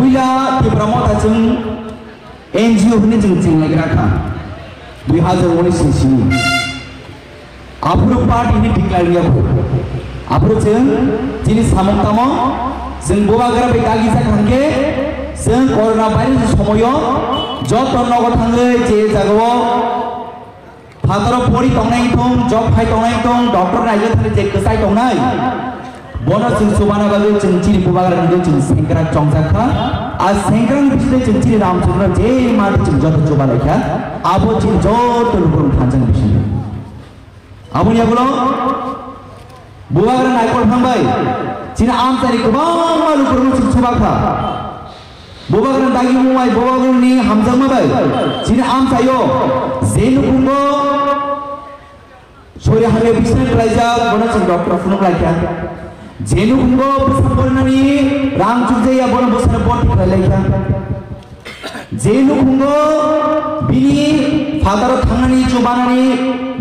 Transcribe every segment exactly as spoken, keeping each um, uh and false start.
Puila Tipra Motha chwng N G O hwnwi chwng chenglaigra kha dui hazar unis ni simi. Aphuru party hwnwi declare wngya kho. Aphuru chwng chini samung tamo chwng bubagra bai dagi jak hwnkhe chwng corona virus ni somoyo joto nogo thangwi je jagao phataro pori tongnai wngthong, job phai tongnai wngthong, doctor naijak thani je kwchai tongnai. Bono chwng chubana bagwi chwng chini bubagra ni chwng sengkrak chongjak kha. A sengkrak ni bisingtwi chwng chini Ramchandra je mati chwng joto chuba lai kha. Abo chini joto lukurok thansa ni bisingtwi. Aboni yagulo bubagra naikol thangbai chini amchaini kwbangma lukurokno chwng chuba kha. Bubagra dagi mung bai bubagrani hamjakma bai chini amchaio je nukhungo sori hamya bisna klaijak bono chwng doctor phunuk lai kha. Je nukhungo bwsa porinani rang chukjaya bono bwsano borti khlai lai kha. Je nukhungo bini phataro thangnani chubanani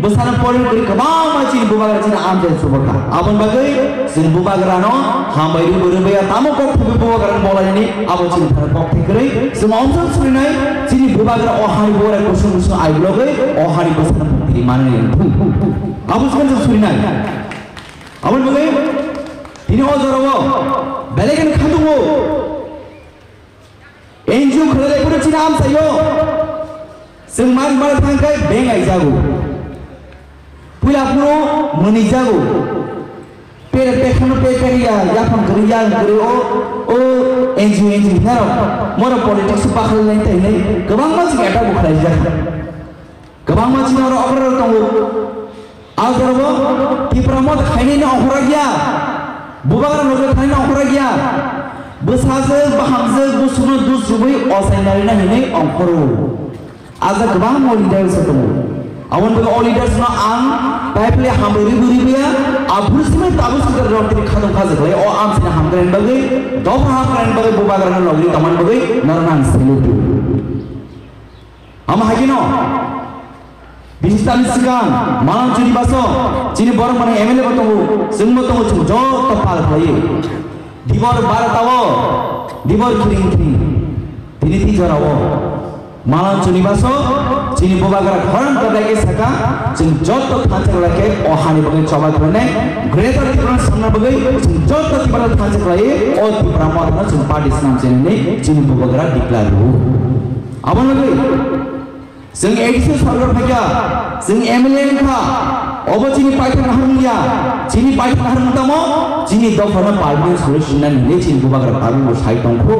bwsano porin kwrwi kwbangma chini bubagra chini amchaio chuba kha. Aboni bagwi chwng bubagrano hambai rwbwi rwbaya tamo kok thwngwi bubagrano bolainani abo chini thani kok thai kwrwi. Chwng omsok surinai chini bubagra o hani bubagra kusung kusung aiblogwi o hani bwsano bukti manani wngthung. Abo chwng chwng surinai. Aboni bagwi tini o jorao belai kheno khantungo. N G O khwlai phuru chini amchaio. Chwng mari mari thang khai beng ai jago. Puila phuru mwnwi jago. Pere pekhano pe pere ya, yaphang kwrwi ya kwrwi o, o N G O, N G O hinarok. Moro politics bakhalnai tai hinwi kwbangma chwng attack bo khlaijak. Kwbangma chini oro okra rok tongo. A jorabo Tipra Motha khainai no ongkhorok ya. Bubagra nokle khainai no ongkhorok ya. Bwsajwk, bahamjwk, bwswkno dus rwui ochai narina hinwi ongkhoro. Ajak kwbangma leaders tongo. Aboni bagwi o leaders no ang paiphle hambai rwui rwui ya. Aphuru simi tabuk swkar rok tini khatung khajak lai. O amsini hamkrai bagwi, dopha hamkrai bagwi, bubagra no nokle tongmani bagwi norok ang salute. Amo hai kheno bisi tal ni swkang Malang Choribaso chini borok mani M L A bo tongo, chwng bo tongo, chwng joto pal khlaiwi. Dibor barota o, dibor khiring khiring, tini twi jora o Malang Choribaso chini bubagra khorang kwbrai khe saka, chwng joto thansa kwlai khe o hani bagwi choba khlainai, Greater Tipraland samna bagwi chwng joto Tipraland thansa khlaiwi o Tipra Mothano chwng party swnam chenani chini bubagra declare rwo. Abo nugwi chwng A D C sorkar phaikha, chwng M L A wngkha, obo chini paithak nahar wngya, chini paithak nahar wng tamo, chini dophano permanent solution nani hinwi chini bubagra tabukbo sai tongkho.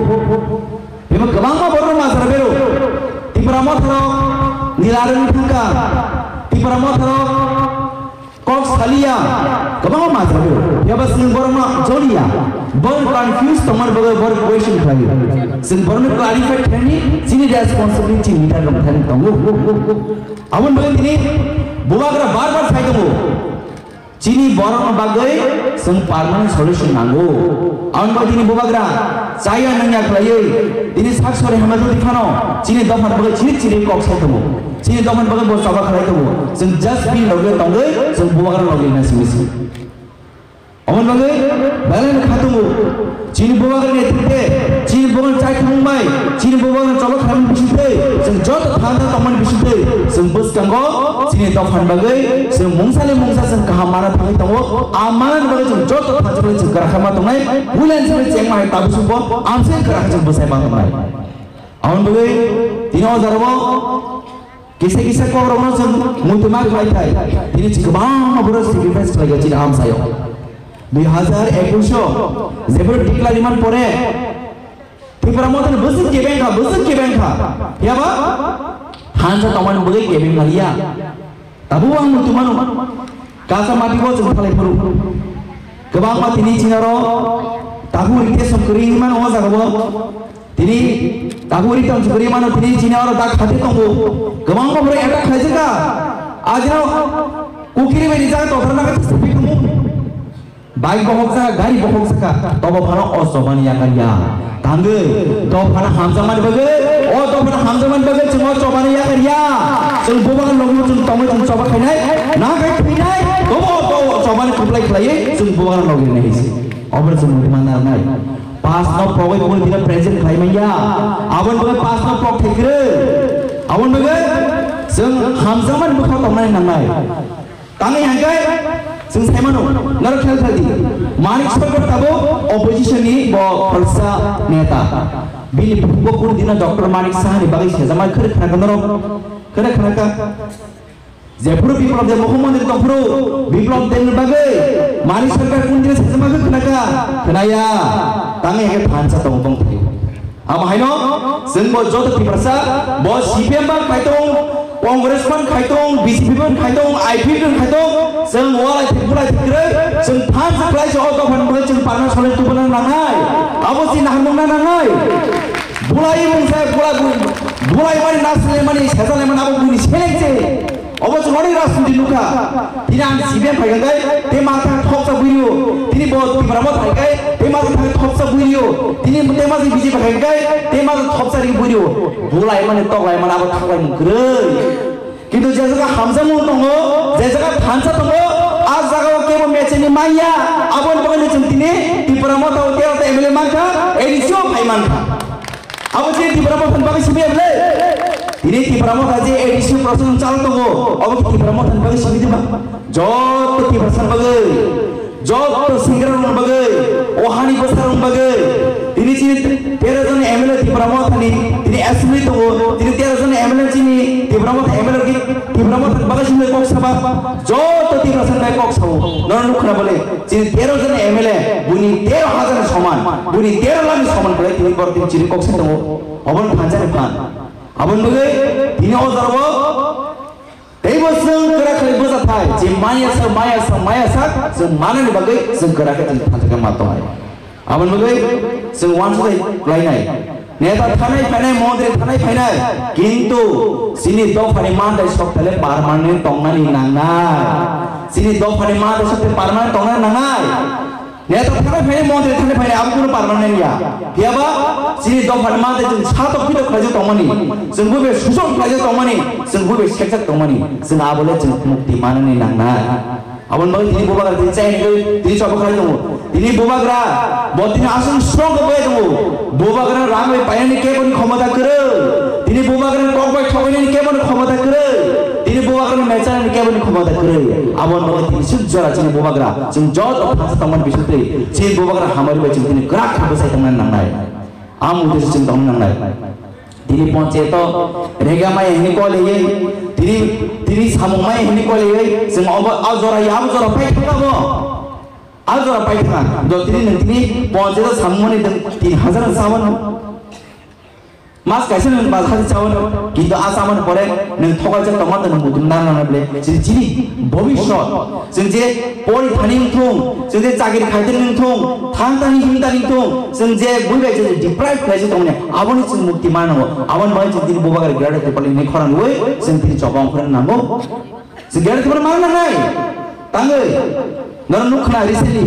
Teibo kwbangma borokno majra bero, Tipra Motharok nila rwngwi thangkha, Tipra Motharok kok saliya, kwbangma majra bero. Phiya ba chwng borokno joliya, borok confuse tongmani bagwi borok question khlaio. Chwng borokno clarify khlaini, chini responsibility chini leader rok thani tongo. Aboni bagwi tini bubagra bar bar sai tongo. Chini borokno bagwi chwng permanent solution nango. Aboni bagwi tini bubagra chaya nangya khlaiwi tini sak sori hamya jodi phano chini dophani bagwi chiri chiri kok sai tongo. Chini dophani bagwi bo choba khlai tongo. Chwng just bini loge tongwi chwng bubagra loge hwnna simi si. Aboni bagwi belai no kha tongo. Chini bubagra netrite, chini bubagra chaikhumung bai, chini bubagra choba khlaimani bisingtwi, chwng joto thansa tongmani bisingtwi, chwng bwskango chini dophani bagwi chwng mungsa le mungsa chwng kaham mana thangwi tongo. A manani bagwi chwng joto thansa bai chwng kwrak khe ma tongnai. Puilani simi chengma hai tabuk sukbo amsai kwrak khe chwng bwsai ma tongnai. Aboni bagwi tini o jorao kisa kisa kokrokno chwng muitu ma khlai thai. Tini chwng kwbangma borok sacrifice khlai kha chini amsaio. Dui hazar ekush o jeboro tikla rimani pore Tipra Mothani bwswk kebeng kha, bwswk kebeng kha. Phiya ba thansa tongmani bagwi kebeng kha liya. Tabuk ang muitu mano. Kasa mati bo chwng thalai phuru. Kwbangma tini chini oro tabuk rite som kwrwi wngwi mano o jaga bo. Tini tabuk rite som kwrwi mano tini chini oro dak khati tongo. Kwbangma borok attack khlaijak kha. Ajino kukiri bai rijak tokra naga tisi pi tumu. Bike bokhok saka, gari bokhok saka, tobo phano o chobani yakar ya. Tangwi, dophano hamjakmani bagwi, o dophano hamjakmani bagwi chwng o chobani yakar ya. Chwng bubagra logi chwng tongwi chwng choba khainai, na khai thwinai, tobo o chobani kwplai khlaiwi chwng bubagra logi nai. Obro chwng muitu ma narwknai. Pass no pogwi kunu dino present khlai manya. Aboni bagwi pass no pok thai kwrwi. Aboni bagwi chwng hamjakmani bwkhao tongnani nangnai. Tangwi hwnkhe chwng sai mano, norok khel khlai di. Manik Sarkar tabuk opposition ni bo khoroksa neta. Bini bukhukgo kunu dino Doctor Manik Saha ni bagwi sejamai khwrwi khnakha norok. Khwrwi khnakha. Jephuru Biplab Deb mukhyamantri tongphuru Biplab Deb ni bagwi Manik Sarkar kunu dino sejamai khwrwi khnakha. Khwnaya. Tangwi hwnkhe thansa tong tong thai. Abo haino chwng bo joto Tiprasa, bo C P M ban khai tong, Congress ban khai tong, B J P ban khai tong, I P F ban khai tong, chwng walai thik bulai thik kwrwi, chwng thansa khlai se o dophani bagwi chwng parna solai tubuna nangnai. Abo chini naharmungna nangnai. Bulai mungsa, bulai, bulai mani nasle mani, sejale mani abo buini seleng se. Obo chwng onek rajniti nukha. Tini ang C P M phai kha khe, tei ma thang thopsa buirio. Tini bo Tipra Motha phai khe, tei ma thang thopsa buirio. Tini tei ma B J P phai khe, tei ma thopsa ri buirio. Bulai mani toklai mani abo thaklai mung kwrwi. Kintu je jaga hamjakmung tongo, je jaga thansa tongo, a jaga o kebo mecheni manya. Aboni bagwi chwng tini Tipra Motha o tei M L A mankha, A D C o phai mankha. Abo chini Tipra Motha ni bagwi simi ble. Tini Tipra Motha je A D C procession chal tongo, abo ki Tipra Motha ni bagwi simi diba? Joto Tiprasa ni bagwi, joto singra rok ni bagwi, o hani bwsa rok ni bagwi. Tini chini tero jon M L A Tipra Motha ni, tini assembly tongo, tini tero jon M L A chini Tipra Motha M L A ki Tipra Motha ni bagwi simi kok saba. Joto Tiprasa ni bagwi kok sabo. Nono nukha na bole. Chini tero jon M L A, buini tero hajar ni soman, buini tero lakh ni soman khlai tini borok tini chini kok sai tongo. Obo no thansa ni phan. Aboni bagwi tini o jora o teibo chwng kwrak khlai bwsa thai, je maya sa, maya sa, maya sa, chwng manani bagwi chwng kwrak khe chwng thansa khe ma tongnai. Aboni bagwi chwng uansuknai khlainai. Neta thanai phainai, montri thanai phainai, kintu chini dophani manthai soktale permanent tongnani nangnai. Chini dophani manthai soktale permanent tongnani nangnai. Neta thanai phainai, montri thanai phainai, abo kunu permanent ya. Phiyaba chini dophani manthai chwng satok phitok khlaijak tongmani, chwng buibai suchok khlaijak tongmani, chwng buibai sekjak tongmani, chwng abole chwng mukti manani nangnai. Aboni bagwi tini bubagra tini chai hwnwi tini choba khlai tongo. Tini bubagra bo tini aswk strong khe bai tongo. Bubagra rang bai painani keboni khomota kwrwi. Tini bubagra kok bai thobainani keboni khomota kwrwi. Tini bubagra mechanani keboni khomota kwrwi. Aboni bagwi tini suk jora chini bubagra. Chwng joto thansa tongmani bisingtwi chini bubagra hamari bai chwng tini kwrak khe bwsai tongna nangnai. Ang uddesho chwng tongna nangnai. Tini ponchayato rega maya hini kole ye, tini, tini samung maya hini kole ye, chwng obo a jora ya, abo jora pai thangkha bo. A jora pai thangkha. Do tini nwng tini ponchayato samung mani nwng tin hajar ni chawano. Mas kaisa nwng bas hajar chawano. Kintu a chamani pore nwng thokaijak tongma nwng muitum nang nang ble. Chini, chini bobiswt. Chwng je pori thani wngthung, chwng je chakri khaitani wngthung, thang thani him thani wngthung, chwng je buibai je deprive khlaijak tongmani, aboni chwng mukti manango. Aboni bagwi chwng tini bubagra Greater Tipraland ni khorang rwi chwng tini choba ongkhorna nango. Chwng Greater Tipraland manna nangnai. Tangwi. Norok nukha na recently.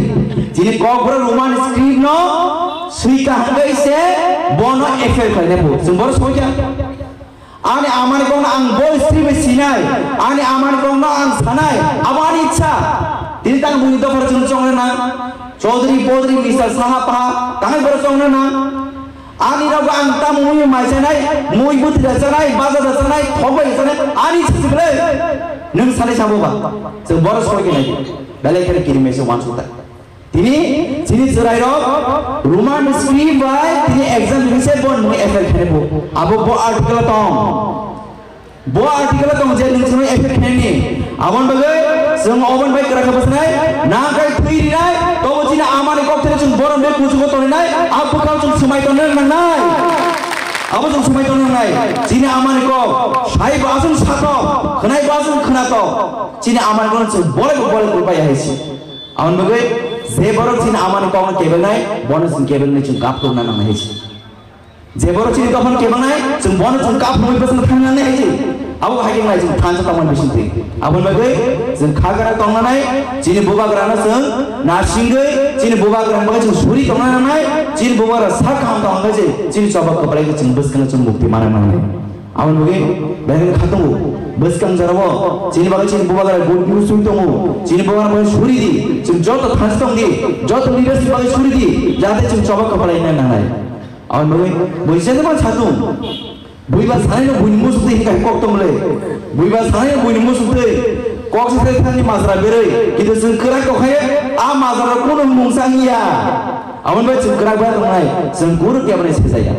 Chini Kokborok Roman script no swi kaham bai se bono F I R khlainai bo. Chwng bono soi kha. Ani amani kokno ang bo history bai sinai, ani amani kokno ang sanai, abo ani ichha. Tini tang buini dophar chwng chongna na, Chaudhary, Bodhary, Mister Saha Paha, tangwi borok chongna na. Ani rok ang tamo mui mai sanai, mui bwtwi da sanai, baja da sanai, thok bai da sanai, ani ichha se ble. Nwng sanai sabo ba, chwng borok soi khe nai, belai kheno kiri mese wansuk ta. Tini chini chwrairok Roman script bai tini exam ringse bo nwng F I R khainai bo. Abo bo article tong. Bo article tong je nwng chwngno F I R khainani. Aboni bagwi chwng oboni bai kwrak khe bwswnai, nang khai thwi rinai, tobo chini amani kok thani chwng borom bai kuchugo toninai, a bwkhao chwng swmai tonna nangnai. Abo chwng swmai tonna nangnai. Chini amani kok, sai bo aswng satok, khwnai bo aswng khwnatok. Chini amani kokno chwng bolai bo bolai bo bai hai si. Aboni bagwi je borok chini amani kokno kebelnai, bono chwng kebelnai chwng kap rwna nangnai hai se. Je borok chini dophano kebelnai, chwng bono chwng kap rwui bwswk thangna nangnai hai se. Abo hai khe nai chwng thansa tongmani bisingtwi. Aboni bagwi chwng kha gana tongna nai, chini bubagrano chwng narsingwi, chini bubagrani bagwi chwng suri tongna nangnai, chini bubagra sak kaham tongna khe chini choba kwplai khe chwng bwskango chwng mukti mana nangnai. Aboni bagwi belai khe kha tongo. Bwskang jorao chini bagwi chini bubagra good news twi tongo. Chini bubagra bagwi suri di. Chwng joto thansa tong di. Joto leaders ni bagwi suri di. Jahate chwng choba kwphalai na nangnai. Aboni bagwi bui jani ma satung. Buiba sanai no buini musuk twi hinka kok tong le. Buiba sanai no buini musuk twi kok se thani masra berwi. Kintu chwng kwrak tokhaye a masra kono mungsa wngya. Aboni bagwi chwng kwrak bai tongnai. Chwng guru kebra se jaya.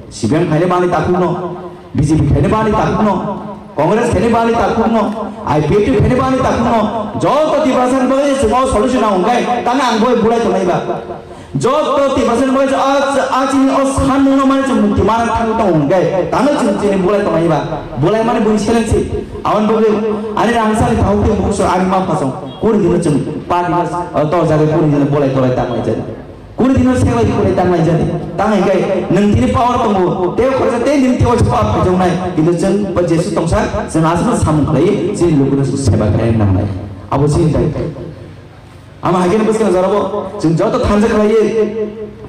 C P M khaile bani takhuk no. B J P khaini bani takhukno, Congress khaini bani takhukno, I P F T khaini bani takhukno, joto Tiprasani bagwi chwng o solution nang hwnkhai, tamo ang boi bulai tongnai ba. Joto Tiprasani bagwi a, a chini o sanmungno mani chwng mukti mana thangwi tongo hwnkhai, tamo chwng chini bulai tongnai ba. Bulai mani buini selengsi, aboni bagwi ani rangsani takhuk tei mukhusor ani ma phasong, kuri dino chwng party no, o, tor jagwi kuri dino bulai tolai tangmani jani. Kuri dino seklai kuri tanglai jani. Tangai kai nwng tini power tongo. Tei khoroksa tei nini tei waisa power phaijaknai. Kintu chwng bo Jesu tongsa, chwng aswkno samung khlaiwi chini lukuno chwng seba khlai nangnai. Abo chini daitw. Amo hai khe bwskang jorabo chwng joto thansa khlaiwi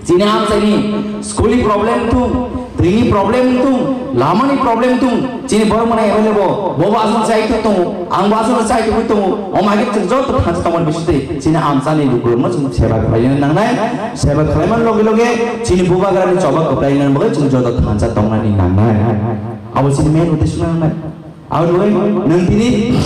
chini amchaini school ni problem thung, twi ni problem thung, lama ni problem thung, chini borok mwnai available, bo bo aswk chai thung tongo, ang bo aswk chai thung tongo, omo hai khe chwng joto thansa tongmani bisingtwi chini amchani lukurokno chwng seba khlaina nangnai, seba khlaimani loge loge chini bubagrani choba kwplaina bagwi chwng joto thansa tongnani nangnai. Abo chini main uddesho nangnai. Aboni bagwi nwng tini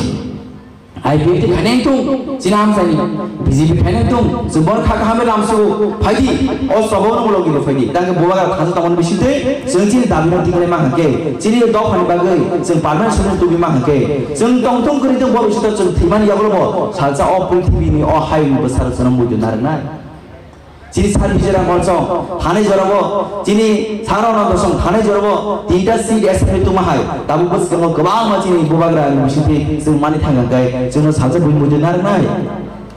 I P F T khainai thung, chini amchaini B J P khainai thung, chwng bono kha kaham lamsu phaidi, o choba no logi phaidi, tangkhe bubagra thansa tongmani bisingtwi chwng chini dabi no tikhlai ma hwnkhe, chini dophani bagwi chwng permanent solution tubui ma hwnkhe, chwng tongthung kwrwi thung bo bisingtwi chwng thwimani yagulo bo salsa o purthimini o hayungni bwsarok chwngno muitu narwknai. Chini sar bijera monsong thanai jorabo, chini sar ono dosong thanai jorabo, tinta seat assembly tuma hai, tabuk bwskango kwbangma chini bubagra ni bisingtwi chwng mani thangkha khe, chwngno salsa bui muitu narwknai.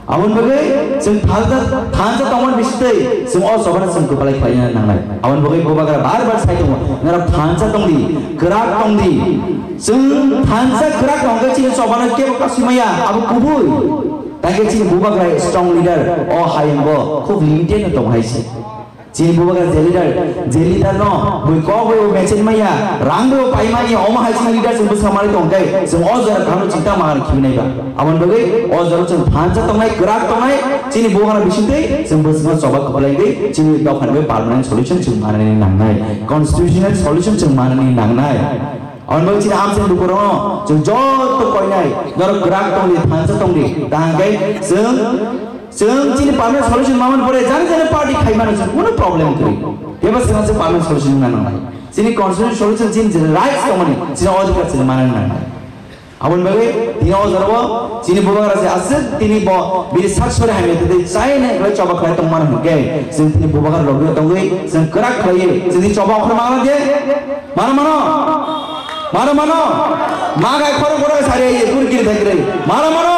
Aboni bagwi chwng thansa, thansa tongmani bisingtwi chwng o chobano chwng kwpalai khlaina nangnai. Aboni bagwi bubagra bar bar sai tongo, norok thansa tongdi, kwrak tongdi. Chwng thansa kwrak tongkhe chini chobano kebo kasui maya, abo kubui. Tangkhe chini bubagra strong leader o hayungbo khub limited no tong hai se. Chini bubagra je leader, je leader no bui kok bai o mechel maya, rang bai o paimani, omo hai chini leader chwng bwskango manwi tong khe, chwng o jora kaham chingta mangan khibi nai ba. Aboni bagwi o jora chwng thansa tongnai, kwrak tongnai, chini bubagra bisingtwi chwng bwskango choba kwplai wngwi chini dophani bai permanent solution chwng manani nangnai, constitutional solution chwng manani nangnai. Aboni bagwi chini amchaini lukurokno chwng joto koinai, norok kwrak tongdi, thansa tongdi, tangkhe chwng, chwng chini permanent solution mamani pore jani jani party khaimano chwng kuno problem kwrwi. Bebak swkang chwng permanent solution wngna nangnai. Chini constitutional solution chini je rights tongmani, chini odhikar chini manani nangnai. Aboni bagwi tini o jorao chini bubagra se aswk tini bo bini sak sori hamya tei chaina khlai choba khlai tongmani hwnkhe chwng tini bubagra logio tongwi chwng kwrak khlaiwi chwngni choba okhor mangna de. Mano mano. Mano mano. Ma gai khoro khoro sari ye kur kiri thakre. Mano mano.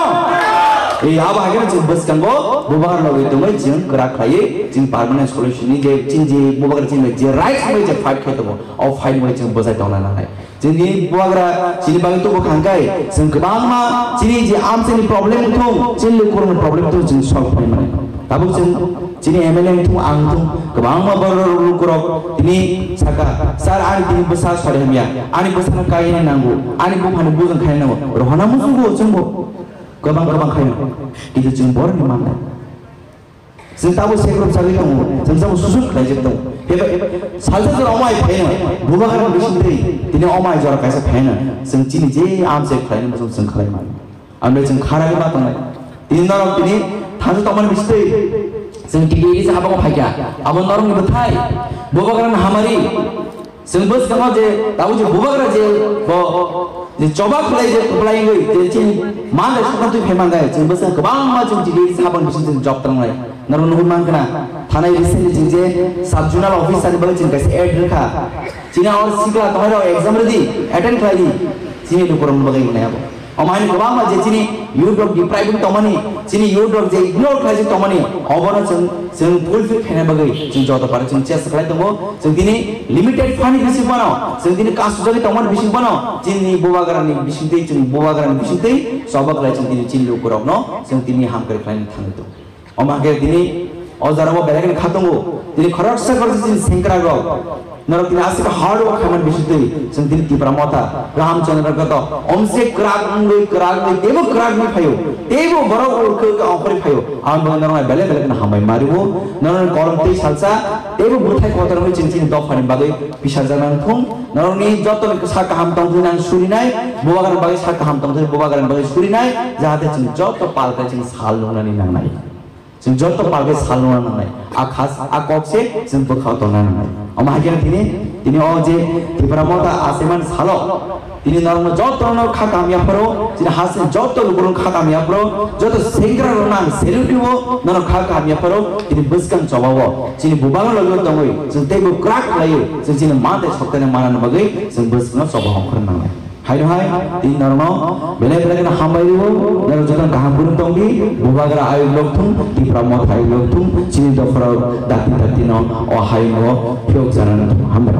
Ei abo hakhe chwng bwskango bubagra logwi tongwi chwng kwrak khlaiwi chwng permanent solution ni je chini je bubagra chini je rights bai je fight khai tongo. O fight bai chwng bwsai tongna nangnai. Chini bubagra chini bagwi tubu khangkai chwng kwbangma chini je amchaini problem thung chini lukurokni problem thung chwng solve khlai mano. Tabuk chwng chini M L A wngthung, ang wngthung, kwbangma borok lukurok tini saka, "Sir, ani tini bwsa sori hamya, ani bwsano kaina nango, ani buphani bujong khaina nango." Rohorna muchungo chwngbo kwbang kwbang khaino. Kintu chwng borokni mannai. Chwng tabuk sekrop sagwi tongo, chwng tabuk susut khlaijak tongo. Eba salsa jora omai phaino, bubagrani bisingtwi tini omai jora kaisa phaino, chwng chini je amchai khlaina muchung chwng khlai mano. Amle chwng khara ma tongnai. Tini norok tini thansa tongmani bisingtwi chwng T D A se habango phaikha. Abo norokni bwthai, bubagrani hamari. Chwng bwskango je tabuk je bubagra je bo je choba khlai je kwplai wngwi je chini man de sakha twi phai mangai, chwng bwskango kwbangma chwng chini sabon bising chwng job tangnai. Norok nugwi mankha na, thanai recently chwng je sub zonal officer ni bagwi chwng kaisa ad rwkha. Chini or sikla tongnai rok exam rwdi, attend khlai di. Chini lukurokni bagwi wngnai abo. Omo haino kwbangma je chini youth rok deprive wng tongmani, chini youth rok je ignore khlaijak tongmani, obono chwng, chwng fulfill khaina bagwi chwng joto pari chwng chesta khlai tongo. Chwng tini limited fund ni bising phano, chwng tini kasujagwi tongmani bising phano, chini bubagrani bisingtwi, chwng bubagrani bisingtwi choba khlai chwng tini chini lukurokno chwng tini hamkrai khlaina thangwi tongo. Omo hakhe tini O jora o belai kheno kha tongo. Tini khoroksa khoroksa chini sengkrak rok. Norok tini aswk hard work khaimani bisingtwi chwng tini Tipra Motha, Ramchandra Koto, omse kwrak wngwi, kwrak wngwi, teibo kwrak wngwi phaio. Teibo borok urkhe urkhe ongkhorwi phaio. Ang bo norok belai belai kheno hambai ma rwo. Norok kolom tei salsa, teibo bwthai kotor wngwi chwng chini dophani bagwi pisa janang thung. Norokni joto ni sak kaham tong thung nang surinai, bubagrani bagwi sak kaham tong thung, bubagrani bagwi surinai, jahate chwng joto palkai chwng sal nungnani nangnai. Chwng joto palke salno nangnai. A khas, a kok se chwng bwkhao tongna nangnai. Omo hai khe tini, tini o je Tipra Motha aseman salo, tini norokno jotono kha kaham yapharo, chini hasteni joto lukurok kha kaham yapharo, joto sengkrak rokno ang salute rwo, norok kha kaham yapharo, tini bwskang chobao. Chini bubang logi tongwi, chwng teibo kwrak khlaiwi, chwng chini ma tei sokthani manani bagwi, chwng bwskangno choba hongkhor nangnai. Haino hai, tini norokno belai belai kheno hambai rwo, norok jotono kaham kwrwng tong di, bubagra ayuk lok thung, Tipra Motha ayuk lok thung, chini dopharok dakti dakti no o hayung o phiyok jana thung, hambai.